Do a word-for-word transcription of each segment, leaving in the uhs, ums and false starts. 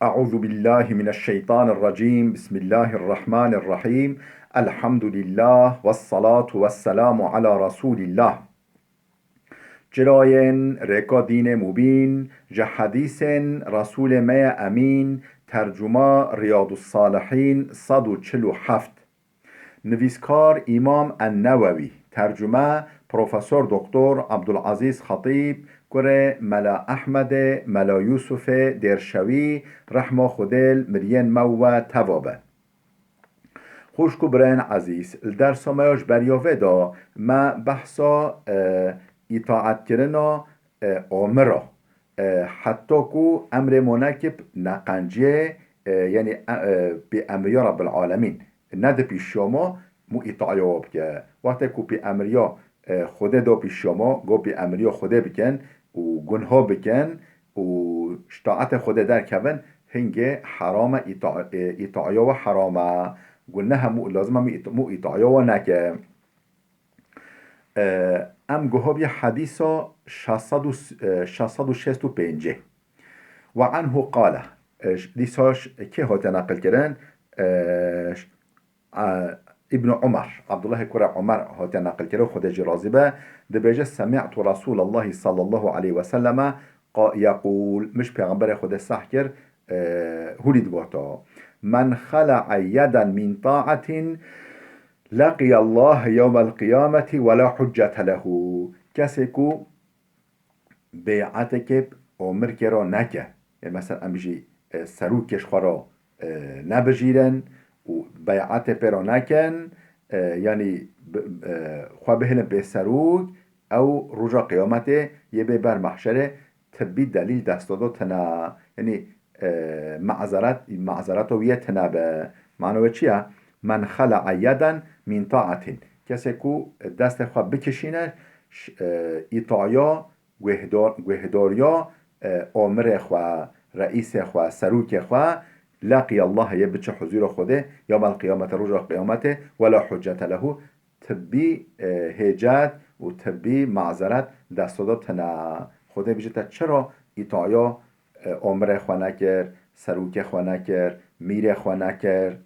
أعوذ بالله من الشيطان الرجيم. بسم الله الرحمن الرحيم. الحمد لله والصلاة والسلام على رسول الله. Çirayên rêka dînê mubîn, ji hedîsên Resûlê me ye Emîn, tercuma Riyadus Salihîn sed û çil û heft. Nivîskar Îmam En-Newewî, tercume Profesor Doktor Abdulazîz Xetîb, kurê Mela Ehmedê, Mela Yûsufê Dêrşewî, rehma Xwedê li miriyên me û we teva be. Xwişk û birayên ezîz, li dersa me ya ji beriya vê de me behsa, e, îtaetkirina, e, amira, e, heta ku emrê me nekip neqenciyê, e, yanî, e, e, pê emriya Rabbil Alemîn ne di pêşiya me, mû îtaya wa bike. Wextê ku pê emriya, e, Xwedê da pêşiya me, go pê emriya Xwedê bikin û gunha bikin û ji taetê Xwedê derkevin, hingê heram e, îta-, e, îtaya we heram e. Guneh e, mû lazim e mû îta-, mû îtaya we neke. E, em guha bî hedîsa şeş sed û, e, şeş sed û şêst û pêncê. Ve anhu qale, e, ş-, dîsa ş-, kê hate neqilkirin? E, ş-, e, Îbn Umer, Abdullahê kurê Umer hate neqilkirin, Xwedê jî razî be, dibêje, Semi'tu Resûlallahî sallallahu aleyhi ve selleme qa-, yeqûl, min ji Pêxemberê Xwedê seh kir, e, hûlî digota, Men xele'e yeden min ta'atin, Leqiyallahe yewmel qiyameti ve la huccete lehu. Kesê ku bey'eteke omirkê re neke, yani mesela em jî, e, serokê ji xwe re, e, nebijîrin û bey'etê pê re nekin, e, yani bi-, e, xwe bihêlin pê serok, ew roja qiyametê yê bê ber mehşerê, tibbî delîl destê de tine. Yanî, e, mazeret, mazereta wî yê tine be. Mano wê çi ye? Men xele'e yeden min ta'atin. Kesê ku destê xwe bikişîne, ş-, e, îtaya guhdar-, guhdariya, e, amirê xwe, reîsê xwe, serokê xwe, leqiya Allah yê biçe huzûra Xwedê, yewmel qiyamete, roja qiyametê, ve la huccete lehu, tibbî, e, hêcet û tibbî mazeret destê de tine. Xwedê bêje te çira îtaya, e, omirê xwe nekir, serokê xwe nekir, mîrê xwe nekir?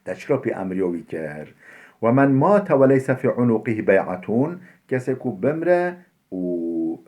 Te çira pê emriya wî kir? Ve men mate ve leyse fî unuqihî bey'etun, kesê ku bimre û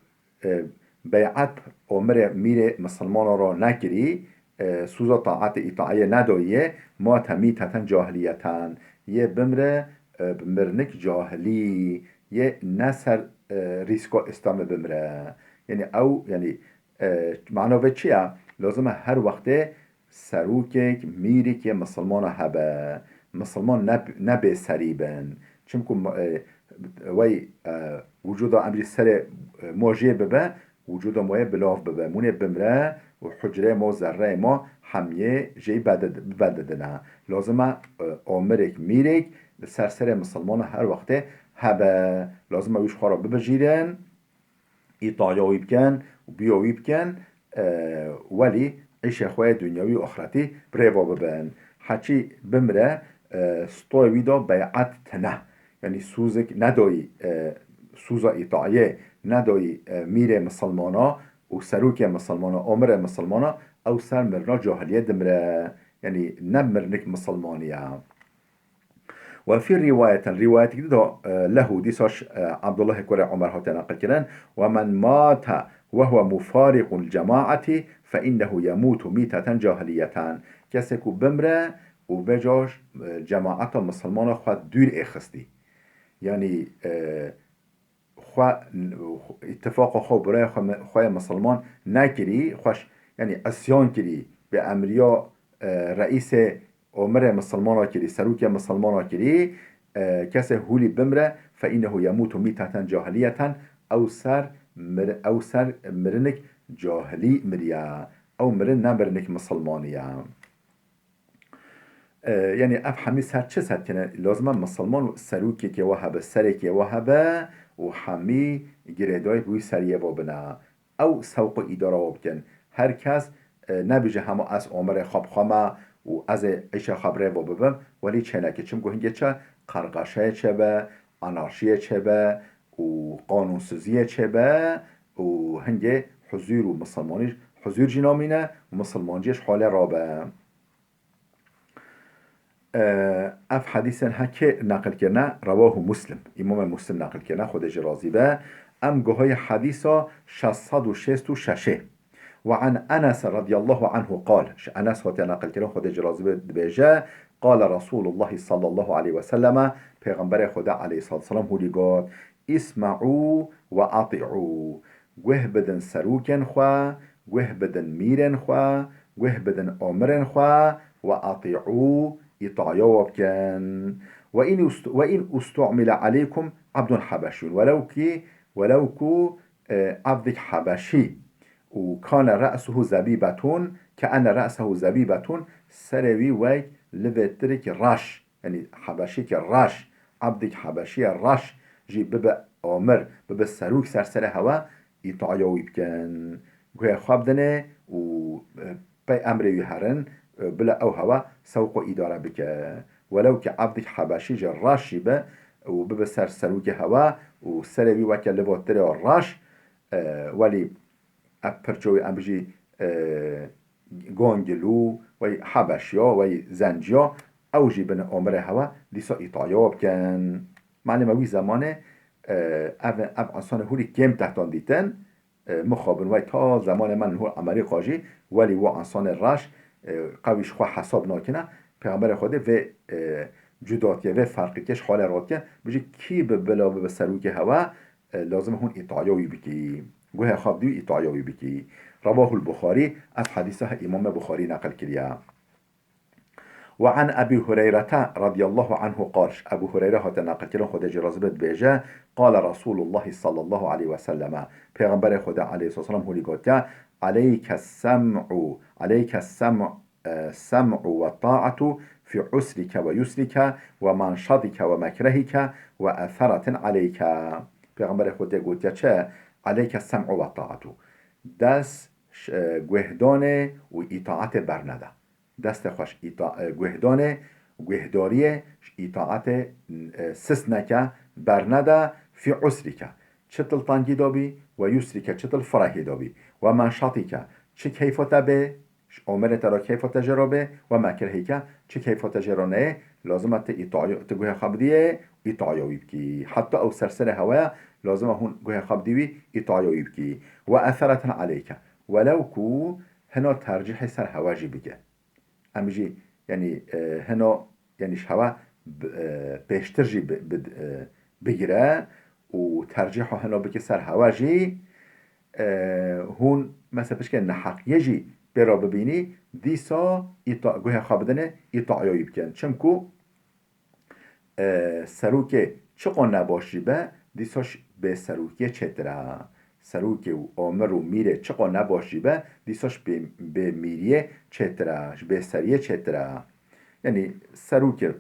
e, bey'et omirê mîrê misilmana ra nekirî, e, sûza taetê îtaiyê nedoyê, mate mîteten cahiliyeten, yê bimre, e, bi mirnik cahilî, yê ne ser, e, rîska Îslamê bimre. Yanî ew, yanî, e, mana vê çi ye? Lazim e her wextê serokek, mîrek yê misilmana hebe. Misilman ne, ne bêserî bin. Çimku, e, wey, e, wicûda em jî serê, e, mo jê bibe, wicûda mo yê bilav bibe. Mûnê bimre û hucreyê mo, zerreyê mo hemiyê jê bede-, bibedidine. Lazim e, e, omirek, mîrek li ser serê misilmana her wextê hebe. Lazim e wî ji xwe re bibijîrin. Îtaya wî bikin û biya wî bikin, e, welî îşê xwe yê dinyewî û axretî bi rê ve bibin. Heçî bimre, e, stoyê wî de bey'et tine. Yanî sûzik nedoyî, e, sûza îtayê nedoyî, e, mîrê misilmana û serokê misilmana, omirê misilmana, ew ser mirina cahiliyê dimre. Yanî ne mirnik misilmanî ye. Ve fî rîwayeten, rîwayetek di de, e, lehu, dîsa ş-, e, Abdullahê kurê Umer hate neqilkirin, ve men mate ve huve mufariqul cemaati fe innehu yemutu mîteten cahiliyeten. Kesê ku bimre û vêca, e, cemaeta misilmana xwe dûr êxistî. Yanî, e, xwe, îtifaqa xwe, birayê xwe, xwe yê misilman nekirî, xweş, yanî isyan kirî, bi emriya, e, reîsê omirê misilmana kirî, serokê misilmana kirî, e, kesê hûlî bimre, fe innehu yemutu mîteten cahiliyeten, ew ser mir-, ew ser mirinik cahilî miriye. Ew mirin ne mirinik misilmanî ye. E, yanî ev hemî ser çi setkine? Lazim e misilman serokekê we hebe, serekê we hebe û hemî girêdayî bi wî seriyê ve bine. Ew sewq û îdara we bikin. Her kes, e, nebêje hema ez omirê xwe bi xwe me û ez ê îşê xwe bi rê ve bibim, welî çêneke. Çimku hingê çi? Qerqaşeyê çêbe, anarşiyê çêbe û qanûnsiziyê çêbe û hingê huzûr û misilmanî huzûr jî namîne û misilmanciyê ji holê rabe. E, ev hedîsên hekê neqil kirine, rewahu Muslim. Îmamê Muslim neqil kirine, Xwedê jî razî be. Em guhayê hedîsa şeş sed û şêst û şeş ê. Ve an Enes radiyallahu anhu qal. Ji Enes hatiye neqil kirin, Xwedê jî razî be, dibêje, qala Resulullah sallallahu aleyhi ve selleme, Pêxemberê Xwedê aleyhissalatu vesselam hûlî got, "İsma'u ve ati'u." Guh bidin serokên xwe, guh bidin mîrên xwe, guh bidin amirên xwe, ve ati'u, îtaya wa bikin. Ve in ust-, ve in ustu'mile aleykum abdun habeşiyun. Welew ki, welew ku, e, abdik habeşî û kane re'suhu zebîbetun, ke ene re'sehu zebîbetun, serê wî wek livê tirikî reş, yanî hebeşîkî reş, abdîk hebeşîye reş jî bibe amir, bibe serok ser serê hewe, îtaya wî bikin. Guhê xwe bidinê û, e, pey emrê wî herin, e, bila ew hewe sewq û îdare bike. Welew ki abdîk hebeşî jî reş jî be û bibe ser serokê hewe û serê wî weke liva tirê reş, e, welî ev pirçe wî em bijî, e, gongilû, wey hebeşiya, wey zenciya, ew jî bin omirê hewe dîsa îtaya bikin. Malê me wî zemanê, e, ev, ev insanê hûrî kêm tehtan dîtin, e, mixabin wey ta zemanê me niho Amerîka jî, welî wa insanê reş, e, qewî ji xwe hesab nakine, Pêxemberê Xwedê vê, e, cudatiye, vê ferqîtiye ji xalê radike, bijî kî bi bila bibe serokê hewe, e, lazim e hûn îtaya wî bikî. Guhê xwe bidî û îtaya wî bikî. Rawahul Buxarî, ev hedîsa he Îmamê Buxarî neqil kiriye. Ve an Ebî Hureyrete radiyallahu anhu qal, Ebû Hureyre hate neqil kirin, Xwedê jî razî be, dibêje, qale Resulullah sallallahu aleyhi ve selleme, Pêxemberê Xwedê aleyhisselam hûlî gotiye, aleyke sem'u, aleyke sem'u e, sem'u ve ta'atu fi usrike ve yusrike ve manşatike ve mekrehike ve eseretin aleyke. Pêxemberê Xwedê gotiye çi? Aleyke sem'u ve ta'atu. Dest, e, guhdanê û îtaatê bernede. Destê xwe ji îta-, e, guhdanê, guhdariyê ji îtaatê, e, sis neke, bernede fi usrike. Çi til tengî de bî, ve yusrike, çi til firehî de bî. Ve menşatike, çi keyfa te bê, Ji omerê te re keyfa te jê re bê, we mekrehî ke, çi keyfa te jê re neyê, lazim e tu îtaya, tu guhê xwe bidiyê, îtaya wî bikî. Heta ew ser serê hewe ye, lazim e hûn guhê xwe bidî wî, îtaya wî bikî. Ve eseretin aleyke. Welew ku hina tercîhê ser hewe jî bike. Em jî, yanî, e, hina, yanî ji hewe bi-, e, pêştir jî bi-, bi-, e, bigire û tercîha hina bike ser hewe jî, e, hûn mesela pişkê neheqiyê jî pê re bibînî, dîsa îta-, guhê xwe bidinê, îtayayî bikin. Çimku, e, serokê çiqo nebaş jî be, dîsa ji bêserokiyê çêtir e. Serokê û amir û mîrê çiqo nebaş jî be, dîsa ji bê-, bêmîriyê çêtir e, ji bêseriyê çêtir e. Yanî serokê,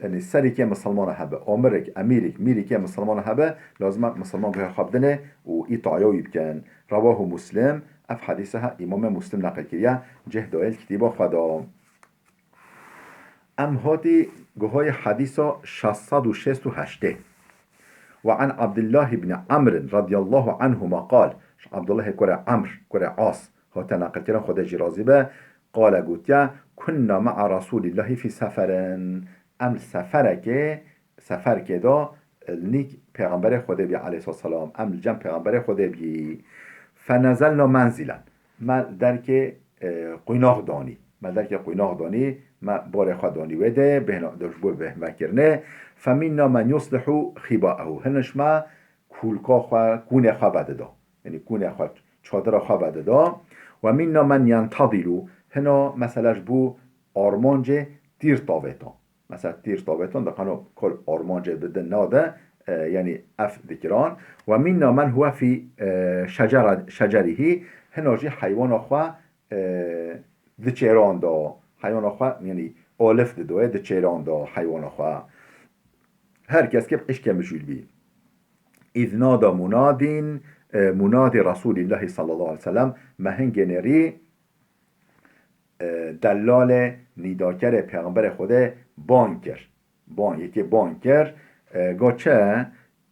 yanî serokê misilmana hebe, amirek, emîrek, mîrekê misilmana hebe, lazim e misilman guhê xwe bidinê û îtaya wî bikin. Rewahu Muslim, ev hedîse he Îmamê Muslim neqil kiriye, cih dayê li kitêba xwe de. Em hatî guhayê hedîsa şeş sed û şêst û heştê. Ve an Abdullah ibn Amr radiyallahu anhuma qal, ji Abdullahê kurê Amr, kurê As, hate neqilkirin, Xwedê jî razî be, qale gotiye, kunna ma'a Rasûlîllahî fî seferin. Em li seferekê, seferkê de, e, li nîk Pêxemberê Xwedê bî aleyhisselam. Em li cem Pêxemberê Xwedê bî. Fenezelna menzilen. Me derkê, e, qunax danî. Me derkê qunax danî. Me barê xwe danî wê de, bêhna, de ji bo bêhna kirinê. Femînna men yuslihu xîbaehu. Hinek ji me kûlka xwe, kûnê xwe vedida. Yanî kûnê xwe, çadira xwe vedida. Ve mînna men yentadîlu, hina mesela ji bo armancê tîr tavêtan. Mesela tîr tavêtan, dixano kol armancê bidin nade, e, yanî ev dikiran. Ve mînna men huwe fî, e, şecera-, şecerihî, hina jî heywana xwe, e, diçêran da. Heywana xwe, yanî alif didoye, diçêran da heywana xwe. Her kes ke bi îşkê mijûl bî. Îz nada munadîn, e, munadî Resûlîllahî sallallahu aleyhi ve sellem, me hingê nêrî, e, delalê nîdakerê Pêxemberê Xwedê bang kir. Bang, yekê bang kir. E, go çi?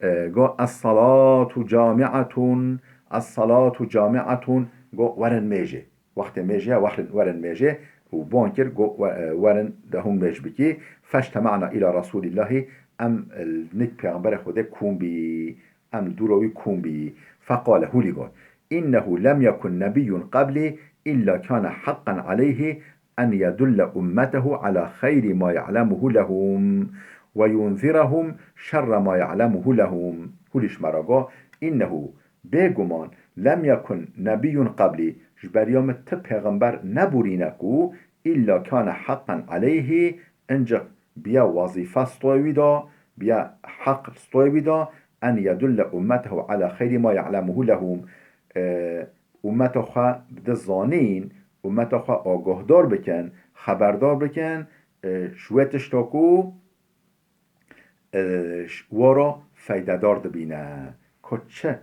E, go, "Es-salatu cami'atun, es-salatu cami'atun." Go, "Werin mêjê." Wextê mêjê ye, werin, werin mêjê û ban kir, got, we-, e, werin de hûn mêj bikî. فاجتمعنا إلى رسول الله, em, e, nik Pêxemberê Xwedê kom bî, em dûra wî kom bî. فقال, hûlî got, إنه لم يكن نبي قبلي إلا كان حقا عليه أن يدل أمته على خير ما يعلمه لهم وينذرهم شر ما يعلمه لهم. Hûlî ji me re got, إنه, bêguman, لم يكن نبي قبلي, ji beriya min ti pêxember nebûrîne ku, إلا كان حقا عليه, ancak biya wezîfe stoyê wî da, biya heq stoyê wî da, أن يدل أمته على خير ما يعلمه لهم. E, ummeta xwe bide zanîn, ummeta xwe agahdar bikin, xeberdar bikin, e, ji wê tişta ku, e, ş-, wara feydedar dibîne. Ka çi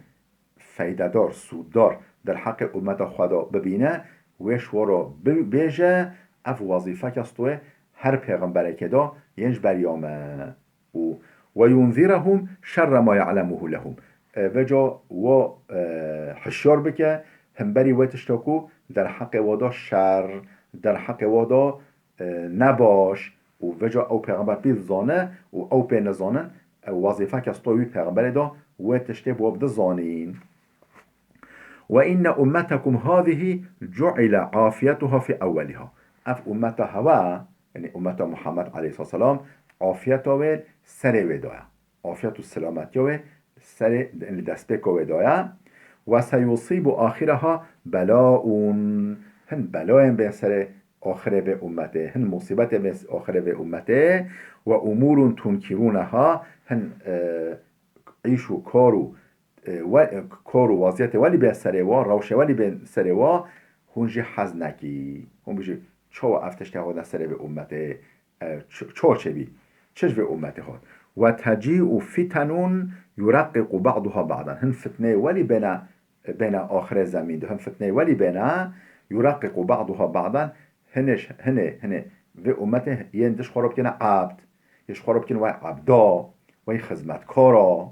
feydedar, sûddar derheqê ummeta xwe de bibîne, wê ji wara bi-, bêje, ev wezîfeke stoyê her pêxemberekê de yên ji beriya me. û وينذرهم شر ما يعلمه لهم. E, veca wa, e, hişyar bike, hemberî wê tişta ku derheqê wa da şer, derheqê wa da, e, nebaş, û veca ew pêxember pê dizane û ew pê nizanin, e, wezîfeke stoyê wî pêxemberê da wê tiştê bi wa bide zanîn. وإن أمتكم هذه جعل عافيتها في أولها. Ev ummeta hewa, yanî ummeta Muhammed aleyhisselam, afiyeta wê serê wê de ye. Afiyet û selametiya wê serê, li destpêka wê de ye. وسيصيب آخرها بلاء. Hin belayên bên serê axirê vê ummetê, hin musîbetê bên axirê vê ummetê. وأمور تنكرونها, hin, e, îş û kar û e, we-, e, kar û weziyetê welî bên serê wa, rewşê welî bên serê wa, hûn jî hez nekî. Hûn bijî, çawa ev tiştê hate serê vê ummetê, e, ç-, çawa çêbî? Çi ji vê ummetê hat? وتجيء فتن يرقق بعضها بعضا. Hin fitneyê welî bêne, bêne axirê zemîn de. Hin fitneyê welî bêne, يرقق بعضها بعضا. Hinê, hinê, hinê vê ummetê yên diş xwe re bikine ebd. Yê ji xwe re bikin wey ebda, wey xizmetkara.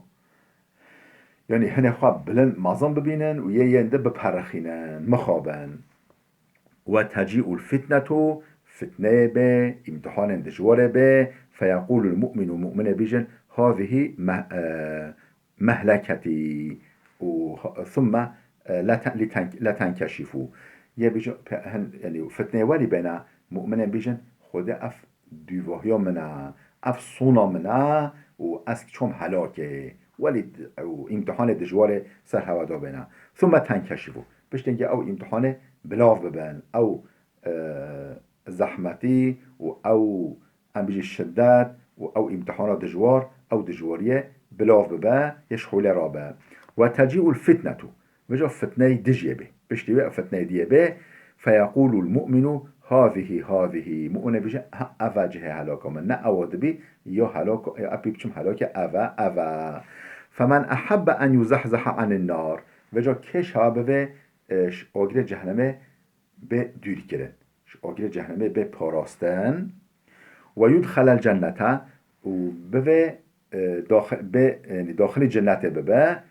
Yanî hinê xwe bilind mezin bibînin û yê yên di biperixînin, mixabin. وتجيء الفتنة, fitneyê bê, îmtihanên dijwarê bê, فيقول المؤمن, mu'minê bêjin, هذه مه-, e, مهلكتي, û ثم, e, لت-, لتن-, لتنكشف. Yê bêjin, pe-, hin, yanî fitneyê welî bêne, mu'minên bêjin, Xwedê ev dûvahiya min e, ev sona min e û ez çom helakê. Welî d-, û îmtihanê dijwarê ser hewa da bêne. ثم تنكشف. Piştî ew îmtihanê bilav bibin. Ew, e, zehmetî û ew, em bijî şiddet û ew îmtihana dijwar, ew dijwariyê bilav bibe, yê ji holê rabe. وتجيء الفتنة. Vêca fitneyê dijê bê. Piştî wê fitneyê diyê bê. فيقول المؤمن هذه، هذه. Mu'minê bêje, ha, ev e cihê helaka min. Ne ew dibî, ya helak, ya epî biçim helakê, ev e, ev e. فمن أحب أن يزحزح عن النار. Vêca kê şa bivê, e, ji agirê cehennemê bê dûr kirin. Ji agirê cehennemê bê parastin. ويدخل الجنة û bivê, e, daxil, bê, yanî daxilî cennetê bibe.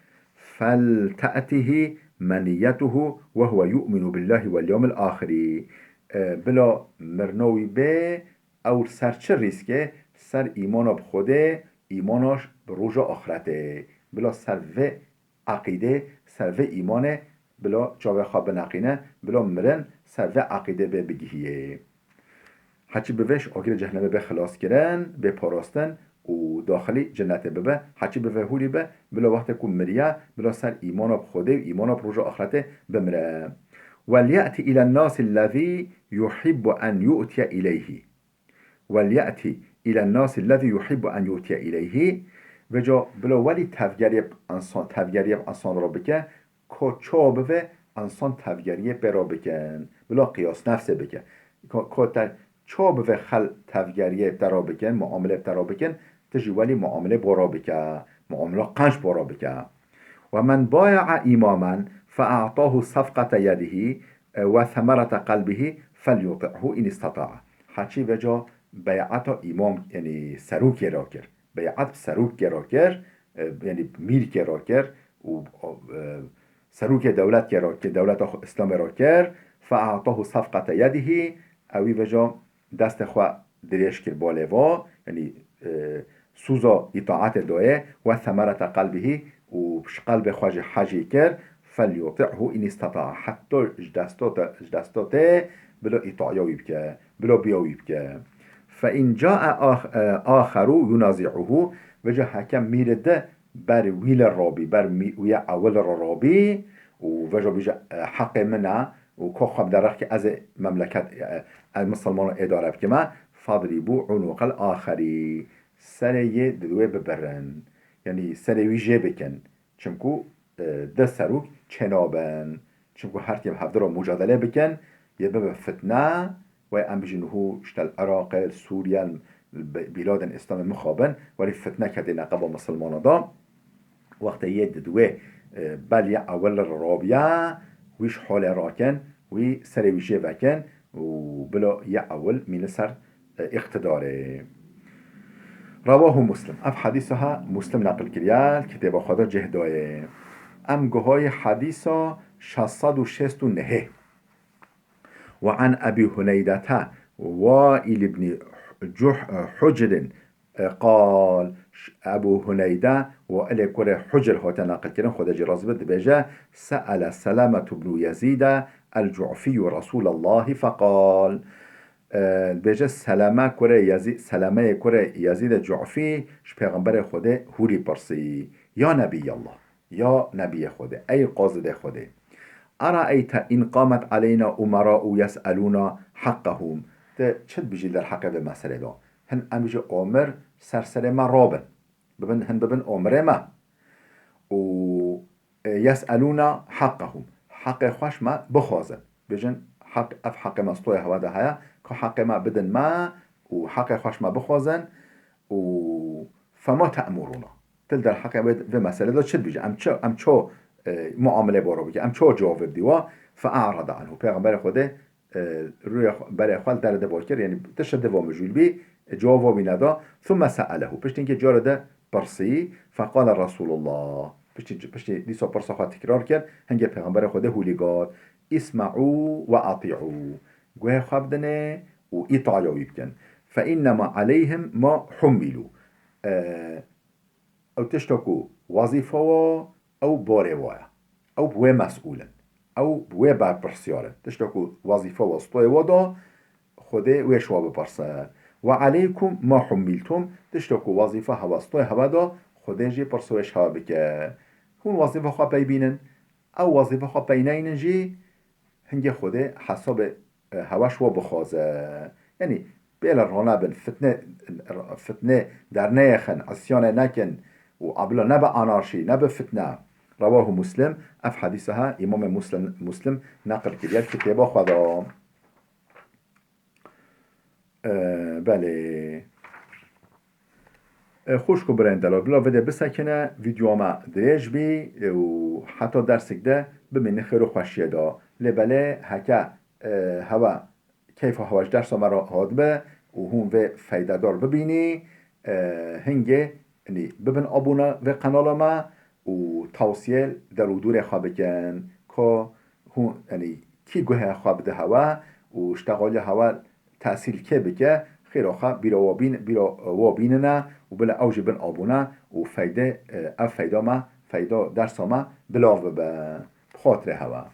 فلتأته منيته وهو يؤمن بالله واليوم الآخر. E, bila mirina wî bê, ew ser çi rîskê? Ser îmana bi Xwedê, îmana bi roja axretê. Bila ser vê eqîdê, ser vê îmanê, bila çavê xwe bineqîne, bila mirin ser vê eqîdê bê bigihiyê. Heçî bivê ji agirê cehennemê bê xilaskirin, bê parastin û daxilî cennetê bibe. Heçî bivê hûrî be, bila wextê ku miriye, bila ser îmana bi Xwedê û îmana bi roja axretê bimire. وليأت إلى الناس الذي يحب أن يؤتي إليه. وليأت إلى الناس الذي يحب أن يؤتي إليه. Vêca bila welî tevgeriyê bi insan, tevgeriyê bi insan re bike, ka çawa bive insan tevgeriyê pê re bikin. Bila qiyas nefsê bike. Ka, ka te çawa bive xel tevgeriyê te re bikin, muamele te re bikin, tu jî welî muamele bo re bike. Muamela qenc bo re bike. ومن بايع إماما فأعطاه صفقة يده وثمرة قلبه فليطعه إن استطاع. Heçî vêca bey'eta îmam, yanî serokê re kir. Bey'et bi serokê re kir, e, yanî mîrkê re kir û, e, serokê dewletkê re kir, dewleta xwe, Îslamê re kir, فأعطاه صفقة يده, ewî veja destê xwe dirêj kir balê va, yanî, e, sûza îtaetê daye, وثمرة قلبه, û ji qelbê xwe jî hejî kir, فليطعه إن استطاع, heta ji desta te, ji desta te bila îtaya wî bike, bila biya wî bike. فإن جاء آخ-, e, آخر ينازعه, veja heke mîrê di ber wî li rabî, ber mî-, wî ewil re rabî û veja bêje, e, heqê min e û ka xwe bi derexkê ez ê memleket, e, e, ez misilmano êdare bikime, فاضربوا عنق الآخر, serê yê di wê bibirin. Yanî serê wî jê bikin. Çimku, e, di serok çênabin. Çimku her tim hevdira mucadele bikin, yê bibe fitne, Wê em bijîn hû ji te li Iraqê, li Sûriye, li bi-, bîladên Îslamê mixabin, werî fitne ketê neqeba misilmana da. Wextê yê di wê, e, belê ewil rabiya, wî ji holê rakin, wî serê wî jê vekin û bila yê ewil mîne ser, e, îqtidarê. Rewahu Muslim. Ev hedîsa ha Muslim neqil kiriye, li kitêba xwe de cih dayê. Em guhayê hedîsa şeş sed û şêst û nehê. وعن أبي هنيدة وائل بن جح-، حجر قال, Ebû Huneyde Wailê kurê Hujr hate neqilkirin, Xwedê jê razî be, dibêje, سأل سلامة بن يزيد الجعفي رسول الله فقال. E, dibêje, Seleme kurê Yezî-, Selemeyê kurê Yezîdê Cu'fî ji Pêxemberê Xwedê hûrî pirsî, Ya Nebîyallah. Ya Nebiyê Xwedê, ey qazidê Xwedê. أرأيت إن قامت علينا أمراء يسألون حقهم. Te çi dibêjî derheqê vê meselê de? Hin em jî amir ser serê me rabin. Bibin, hin bibin amirê me. Û, e, يسألون حقهم. Heqê xwe ji me bixwazin. Bêjin, heq, ev heqê me stoya hewa de heye, ka heqê me bidin me û heqê xwe ji me bixwazin û فما تأمرنا. Tu li derheqê vê, vê meselê de çi dibêjî? Em çi, em ço, e, muamelê bo re bike? Em ço cevabê bidî wa? فأعرض عنه. Pêxemberê Xwedê, e, rûyê xwe, berê xwe li derê de bor kir, yanî tişt de va mijûl bî, e, cevaba wî neda. ثم سأله. Piştî hingê cara de pirsî, فقال رسول الله. Piştî, piştî dîsa pirsa xwe tikrar kir, hingê Pêxemberê Xwedê hûlî got, اسمعوا وأطيعوا. Guhê xwe bidinê û îtaya wî bikin. فإنما عليهم ما حملوا. E, Ew tişta ku wezîfa wa, ew barê wa ye. Ew bi wê mesûl in. Ew bi wê berpirsyar in. Tişta ku wezîfa wa stoyê wa da, Xwedê wê ji wa bipirse. وعليكم ما حملتم, tişta ku wezîfa hewa stoyê hewa da, Xwedê jî pirsa wê ji hewa bike. Hûn wezîfa xwe pey bînin. Ew wezîfa xwe pey neynin jî, hingê Xwedê hesabê, e, hewa ji we bixwaze. Yanî, bêle rane bin, fitne, fitne derneyêxin, îsyanê nekin û ebla nebe anarşî, nebe fitne. Rewahu Muslim, ev hedîsa ha Îmamê Muslim, Muslim neqil kiriye li kitêba xwe de. E, belê. E, xwişk û birayên delal, bila vê de bisekine, vîdyoya me dirêj bî, e, û heta dersek de bimînin xêr û xweşiyê de. Lê belê heke, e, hewa, keyfa hewa ji dersa me re hatibe û hûn vê feydedar bibînî, e, hingê, yanî bibin abûne vê qenala me û tawsiyê der û dûrê xwe bikin. Ku hûn, yanî kî guhê xwe bide hewa û ştexaliya hewa tesîl kê bike, xêra xwe bîra wa bîn-, bîra wa bînine û bila ew jî bin abûne û feyde, e, ev feyda me, feyda dersa me bilav bibe. Bi xatirê hewa.